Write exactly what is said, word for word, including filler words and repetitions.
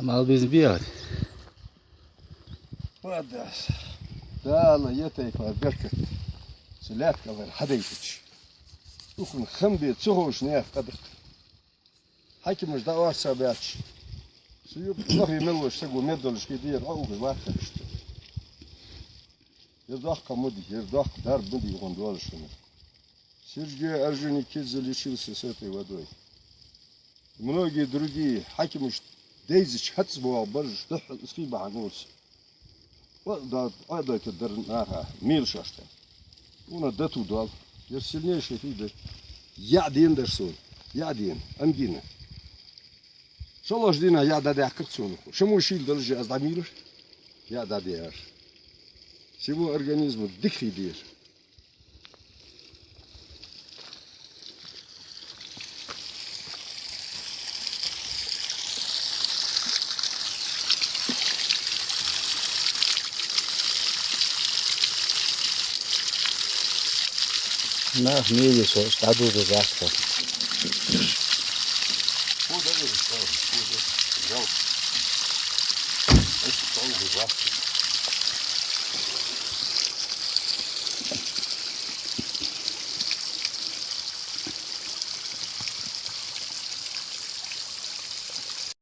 Мел безам бий хьа? Ва дас. Дала е тайпара беркат цу лаьтта кӀалара хьадайтача, укхун хам бе ца ховш наьха къа да-кх. Хьакимаш дӀаорца баьча, цу юкъе нохе мел волча саго мел долаш хи дера, Ӏо угар ваха хьаьвшта. Ер доккха ма дий, ер доккха дарба ма дий гӀун долаш хӀама. Сергей Орджоникидзе лечился с этой водой. Многие другие хьакимаш дайзача хьацӀабоагӀа бараш духхьал из хий бахьан оцу. Ва да, Ӏадайта дар наха мел шоашта. Уна дату дол. Ер сильнейший хий да. ЯӀ дена дар сона. ЯӀ дена. Ангина. ШоллагӀча дийнахьа яӀ дӀадаьккхар цунах. Шаму шийла долаш аз дӀамийлар. ЯӀ дӀадеар. Всему организму дика хий дера. Нах меле со, дӀадода захка. Куда же, что, куда? Жалко. Это что, ужасно.